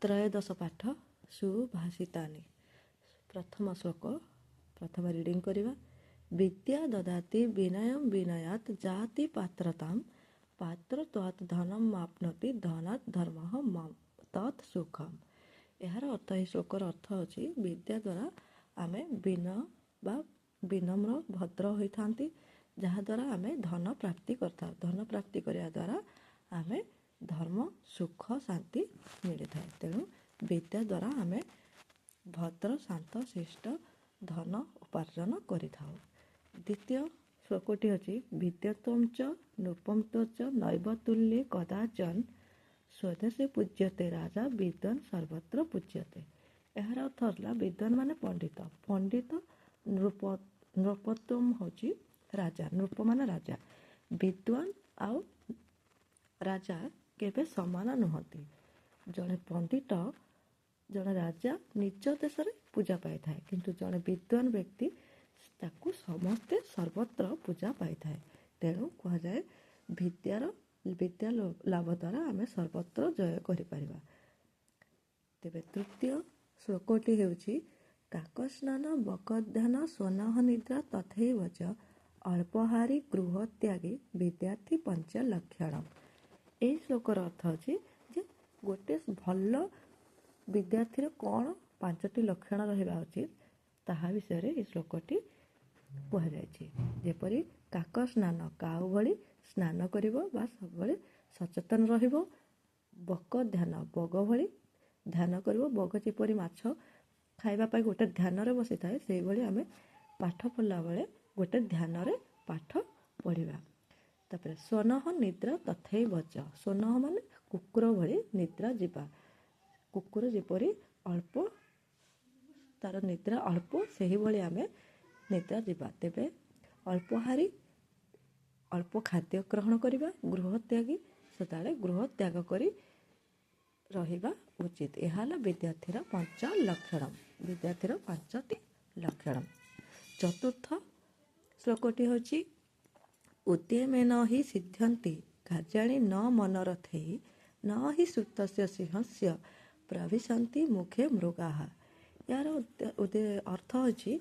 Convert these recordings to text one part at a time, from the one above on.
ତ୍ରୟୋଦଶ ପାଠ, ସୁଭାଷିତାନି। ପ୍ରଥମ ଶ୍ଲୋକ ପ୍ରଥମେ ରିଡ଼ିଂ କରିବା। ବିଦ୍ୟା ଦଦାତି ବିନୟಂ, ବିନୟାତ୍ ଜାତି ପାତ୍ରତାಂ, ପାତ୍ରତ୍ୱାତ୍ ଧନମ୍ ଆପ୍ନୋତି, ଧନାତ୍ ଧର୍ମଃ ତତ୍ ସୁଖମ୍। ଏହାର ଅର୍ଥ, ଏହି ଶ୍ଲୋକର ଅର୍ଥ ହେଉଛି, ବିଦ୍ୟା ଦ୍ୱାରା ଆମେ ବିନୟ ବା ବିନମ୍ର, ଭଦ୍ର ହୋଇଥାନ୍ତି, ଯାହାଦ୍ୱାରା ଆମେ ଧନ ପ୍ରାପ୍ତି କରିଥାଉ। ଧନ ପ୍ରାପ୍ତି କରିବା ଦ୍ୱାରା ଆମେ ଧର୍ମ, ସୁଖ, ଶାନ୍ତି ମିଳିଥାଏ। ତେଣୁ ବିଦ୍ୟା ଦ୍ୱାରା ଆମେ ଭଦ୍ର, ଶାନ୍ତ, ଶିଷ୍ଟ, ଧନ ଉପାର୍ଜନ କରିଥାଉ। ଦ୍ୱିତୀୟ ଶ୍ଲୋକଟି ଅଛି, ବିଦ୍ୱତ୍ୱಂ ଚ ନୃପତ୍ୱಂ ଚ ନୈବ ତୁଲ୍ୟେ କଦାଚନ, ସ୍ୱଦେଶେ ପୂଜ୍ୟତେ ରାଜା ବିଦ୍ୱାନ ସର୍ବତ୍ର ପୂଜ୍ୟତେ। ଏହାର ଅର୍ଥ ହେଲା, ବିଦ୍ୱାନ ମାନେ ପଣ୍ଡିତ। ପଣ୍ଡିତ, ନୃପ, ନୃପତ୍ୱം ହେଉଛି ରାଜା, ନୃପ ମାନେ ରାଜା। ବିଦ୍ୱାନ ଆଉ ରାଜା କେବେ ସମାନ ନୁହନ୍ତି। ଜଣେ ପଣ୍ଡିତ, ଜଣେ ରାଜା ନିଜ ଦେଶରେ ପୂଜା ପାଇଥାଏ, କିନ୍ତୁ ଜଣେ ବିଦ୍ୱାନ ବ୍ୟକ୍ତି ତାକୁ ସମସ୍ତେ ସର୍ବତ୍ର ପୂଜା ପାଇଥାଏ। ତେଣୁ କୁହାଯାଏ, ବିଦ୍ୟା ଲାଭ ଦ୍ୱାରା ଆମେ ସର୍ବତ୍ର ଜୟ କରିପାରିବା। ତେବେ ତୃତୀୟ ଶ୍ଲୋକଟି ହେଉଛି, କାକସ୍ନାନ ବକଧ୍ୟାନ ସ୍ୱନଃ ନିଦ୍ରା ତଥୈବ ଚ ଅଳ୍ପହାରୀ ଗୃହତ୍ୟାଗୀ ବିଦ୍ୟାର୍ଥୀ ପଞ୍ଚ ଲକ୍ଷଣ। ଏହି ଶ୍ଲୋକର ଅର୍ଥ ଅଛି ଯେ ଗୋଟେ ଭଲ ବିଦ୍ୟାର୍ଥୀର କ'ଣ ପାଞ୍ଚଟି ଲକ୍ଷଣ ରହିବା ଉଚିତ, ତାହା ବିଷୟରେ ଏହି ଶ୍ଲୋକଟି କୁହାଯାଇଛି। ଯେପରି କାକ ସ୍ନାନ, କାଉ ଭଳି ସ୍ନାନ କରିବ ବା ସବୁବେଳେ ସଚେତନ ରହିବ। ବକ ଧ୍ୟାନ, ବଗ ଭଳି ଧ୍ୟାନ କରିବ। ବଗ ଯେପରି ମାଛ ଖାଇବା ପାଇଁ ଗୋଟେ ଧ୍ୟାନରେ ବସିଥାଏ, ସେଇଭଳି ଆମେ ପାଠ ପଢ଼ିଲା ବେଳେ ଗୋଟେ ଧ୍ୟାନରେ ପାଠ ପଢ଼ିବା। ତାପରେ ସ୍ୱନଃ ନିଦ୍ରା ତଥୈବ ଚ। ସ୍ୱନଃ ମାନେ କୁକୁର ଭଳି ନିଦ୍ରା ଯିବା। କୁକୁର ଯେପରି ଅଳ୍ପ, ତାର ନିଦ୍ରା ଅଳ୍ପ, ସେହିଭଳି ଆମେ ନିଦ୍ରା ଯିବା। ତେବେ ଅଳ୍ପହାରୀ, ଅଳ୍ପ ଖାଦ୍ୟ ଗ୍ରହଣ କରିବା। ଗୃହତ୍ୟାଗୀ, ସେତେବେଳେ ଗୃହ ତ୍ୟାଗ କରି ରହିବା ଉଚିତ। ଏହା ହେଲା ବିଦ୍ୟାର୍ଥୀର ପଞ୍ଚ ଲକ୍ଷଣ, ବିଦ୍ୟାର୍ଥୀର ପାଞ୍ଚଟି ଲକ୍ଷଣ। ଚତୁର୍ଥ ଶ୍ଲୋକଟି ହେଉଛି, ଉଦ୍ୟମେନ ହି ସିଦ୍ଧ୍ୟନ୍ତି କାର୍ଯ୍ୟାଣି ନ ମନୋରଥୈଃ, ନ ହି ସୁପ୍ତସ୍ୟ ସିଂହସ୍ୟ ପ୍ରବିଶନ୍ତି ମୁଖେ ମୃଗାଃ। ଏହାର ଅର୍ଥ ହେଉଛି,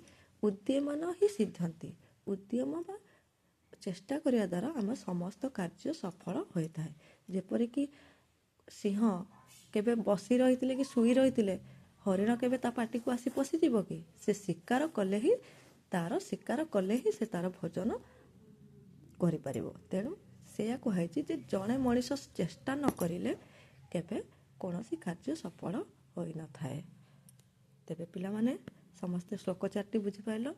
ଉଦ୍ୟମେନ ହି ସିଦ୍ଧ୍ୟନ୍ତି, ଉଦ୍ୟମ ବା ଚେଷ୍ଟା କରିବା ଦ୍ୱାରା ଆମ ସମସ୍ତ କାର୍ଯ୍ୟ ସଫଳ ହୋଇଥାଏ। ଯେପରିକି ସିଂହ କେବେ ବସି ରହିଥିଲେ କି ଶୋଇ ରହିଥିଲେ ହରିଣ କେବେ ତା ପାଟିକୁ ଆସି ପଶିଯିବ କି? ସେ ଶିକାର କଲେ ହିଁ, ତାର ଶିକାର କଲେ ହିଁ ସେ ତାର ଭୋଜନ କରିପାରିବ। ତେଣୁ ସେଇଆ କୁହାଯାଇଛି ଯେ ଜଣେ ମଣିଷ ଚେଷ୍ଟା ନ କରିଲେ କେବେ କୌଣସି କାର୍ଯ୍ୟ ସଫଳ ହୋଇନଥାଏ। ତେବେ ପିଲାମାନେ, ସମସ୍ତେ ଶ୍ଲୋକ ଚାରିଟି ବୁଝିପାରିଲ?